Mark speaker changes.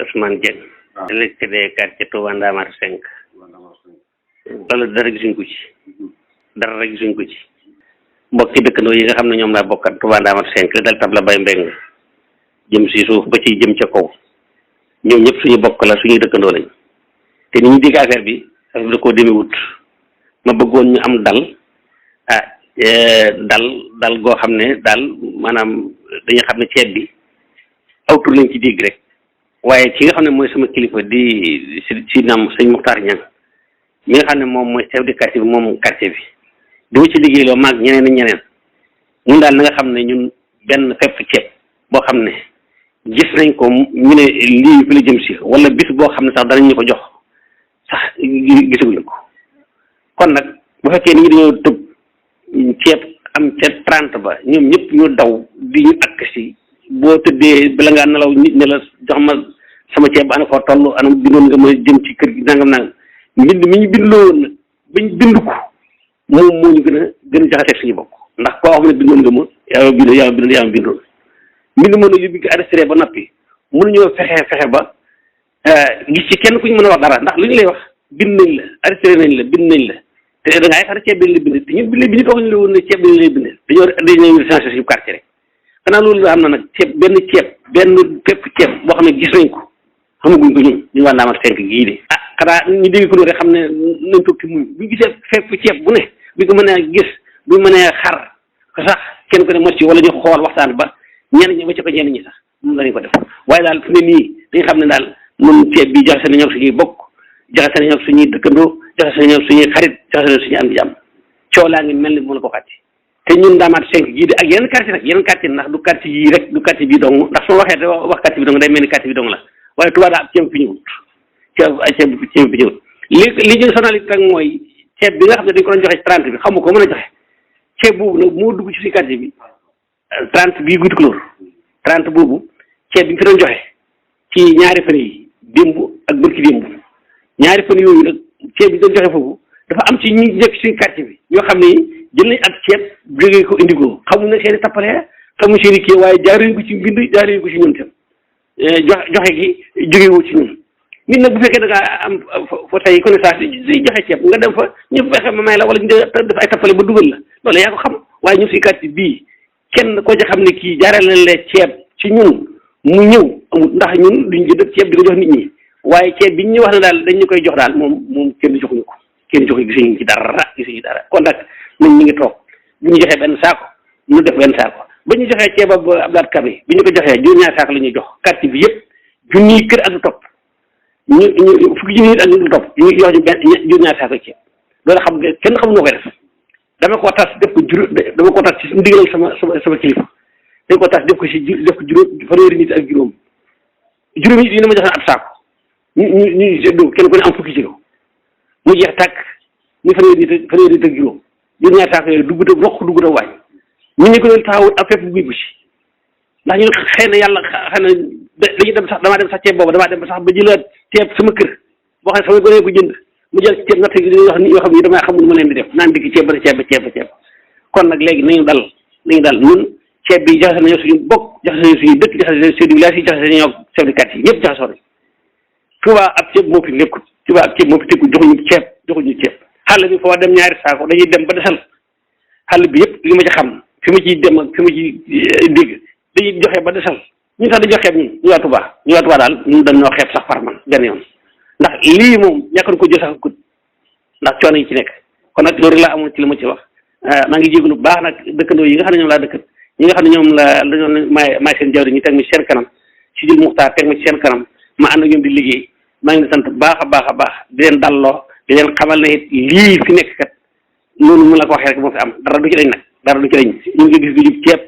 Speaker 1: Ousmane Dieng. waaw électé des quartiers Touba Ndamatou 5. loolu dara gisuñ ko ci. dara gisuñ ko ci. mbokki dëkkandoo yi nga xam ne ñoom laa bokkat Touba Ndamatou 5 li dal tabla bay mbeng jëm si suuf ba ci jëm ca kaw ñoom ñëpp suñu bokk la suñuy dëkkandoo lañ te ni ñu digg affaire bi da koo demewut ma bëggoon ñu am dal dal goo xam ne daal maanaam dañu xam ne ceeb bi awtur lañ ci dégg rek waaye ki nga xam ne mooy sama kilifa di si naam sëñ Muxtaar Ñang mi nga xam ne moom mooy chef de quartier bi moom quartier bi dama ci liggéey loo maag ñeneen ak ñeneen ñun daal na nga xam ne ñun benn fepp ceeb boo xam ne gis nañ ko ñu ne lii fi la jëm si wala bis boo xam ne sax danañ ñu ko jox sax gisaguñu ko kon nag bu fekkee ni ñu dañoo tëb ceeb am ca 30 ba ñoom ñëpp ñu daw di ñu akk si boo tëddee bala ngaa nelaw nit ne la jox ma sama ceeb ba ana foo toll ana bindoon nga ma jëm ci kër gi nangam mbind mi ñu bindloo woon nag bañ bind ko moom moo ñu gën a jaxaseeg suñu bokk ndax koo xam ne bindoon nga ma yaa ma bindoon mbind moo nag yu bi arrêté ba noppi mënuñoo fexe ba gis ci kenn ku ñu mën a wax dara ndax lu ñu lay wax bind nañ la arrêté nañ la bind nañ la te da ngay xam ne ceeb bi la bind te ñun bi ñu toog ñu la woon ne ceeb bi lay bind dañoo changé suñu quartier rek xanaa loolu am na nag benn fépp ceeb boo xam ne gis nañ ko xamaguñ ko ñun ñu waa Ndamatou 5 gii de xanaa ñu dégg ko rek xam ne nañ toog ci muñ bu ñu gisee fépp ceeb bu ne bi ko mënee gis bu ñu mënee xar sax kenn ko ne mos ci wala ñu xool waxtaan ba ñenn ñi ba ci ko ñenn ñi sax moom lañu ko def waaye daal fu ne nii dañu xam ne daal ñun ceeb bi jaxase nañoo suñuy bokk jaxase nañoo suñuy dëkkandoo jaxase nañoo suñuy xarit jaxase nañoo suñuy am di jàmm coow laa ngi mel ni mu la ko xàtti te ñun Ndamatou 5 gii de ak yeneen quartier ndax du quartier yii rek du quartier bii dong ndax su ma waxee wax quartier bi dong day mel ni quartier bi dong la waaye Touba daa ab ceeb fi ñëwut ceeb fi ñëwut li ñu sonal it rek mooy ceeb bi nga xam ne dañ ko doon joxe 30 bi xamu ko mën a joxe ceeb boobu nag moo dugg ci suñu quartier bi 30 bii guddi couleur 30 boobu ceeb bi ñu fi doon joxe ci ñaari fan yi démb ak bërki démb ñaari fan yooyu nag ceeb bi doon joxe foofu dafa am ci ñi nekk suñu quartier bi ñoo xam ne jël nañ ak ceeb jógee ko indi ko xamuñ na seen i tappalee xamuñ seen i kii waaye jaaruñu ko ci mbind jaaruñu ko ci ñun tam joxe gi jógewoo ci ñun nit nag bu fekkee da ngaa am fa tey connaissance di joxe ceeb nga dem fa ñu fexe ma may la wala ñu def ay tappale ba dugal la loolu yaa ko xam waaye ñun suñu quartier bii kenn ko ci xam ne kii jaarale la ceeb ci ñun mu ñëw amul ndax ñun duñ jënd ceeb di ko jox nit ñi waaye ceeb bi ñu wax ne daal dañ ñu koy jox daal moom kenn joxuñu ko kenn joxuñu gisuñu ci dara kon nag ñun ñu ngi toog bu ñu joxee benn saako ñu def benn saako ba ñu joxee ceeb ab Abdoulaye Kabe bi ñu ko joxee juróom-ñaari saako la ñuy jox quartier bi yëpp junniy kër ak lu topp ñu fukki junni nit ak lu topp ñu jox ñu benn juróom-ñaari saako ceeb loolu xam nga kenn xamul noo koy def dama ko tas def ko dama ko tas ci ndigalal sama kilifa dañ ko tas def ko juróom fanweeri nit ak juróomi nit yi na ma joxe ab saako ñu séddoo kenn ku ne am fukki kilo mu jeex tàkk ñu fanweeri nit ak juróom-ñaari saako yooyu dugg ta waañ ñu ko doon taxawut ak fépp guy bu ci ndax ñun xëy na yàlla xam ne dañuy dem sax damaa dem sax ceeb boobu damaa dem ba sax ba jëlaat ceeb sama kër boo xam ne sama gone ko jënd mu jël ceeb natt gi wax ni yoo xam ne damaa xamul ma leen di def naan dikk ceeb ba ceeb kon nag léegi nañu dal ñun ceeb bi jaxase nañoo suñu bokk jaxase nañu suñu dëkk jaxase nañu chef de village yi jaxase nañoo chef de quartier yi ñëpp jaxasoo nañ Touba ab ceeb moo fi nekkul Touba ab ceeb moo fi tekkul joxuñu ceeb xàll bi foo dem ñaari saako dañuy dem ba desal xàll bi yëpp li ma ci xam fi ma ciy dem ak fi ma ciy dégg dañuy joxe ba desal ñun sax dañoo xeeb ñun ñu waa Touba daal ñun dañoo xeeb sax par man benn yoon ndax lii moom ñàkkoon ko jël sax gut ndax coono yi ci nekk kon nag loolu laa amoon ci li ma ci wax maa ngi jégalu bu baax nag dëkkandoo yi nga xam ne ñoom laa dëkkat ñi nga xam ne ñoom dañoo maay seen jawri ñu teg ma ci seen kanam si jul Muxtaar teg ma ci seen kanam ma ànd ak ñoom di liggéey maa ngi sant baax a baax di leen dalloo di leen xamal ne it lii fi nekk kat noonu mu la ko waxee rek moo fi am dara du ci dañ ñu ngi gis du jub ceeb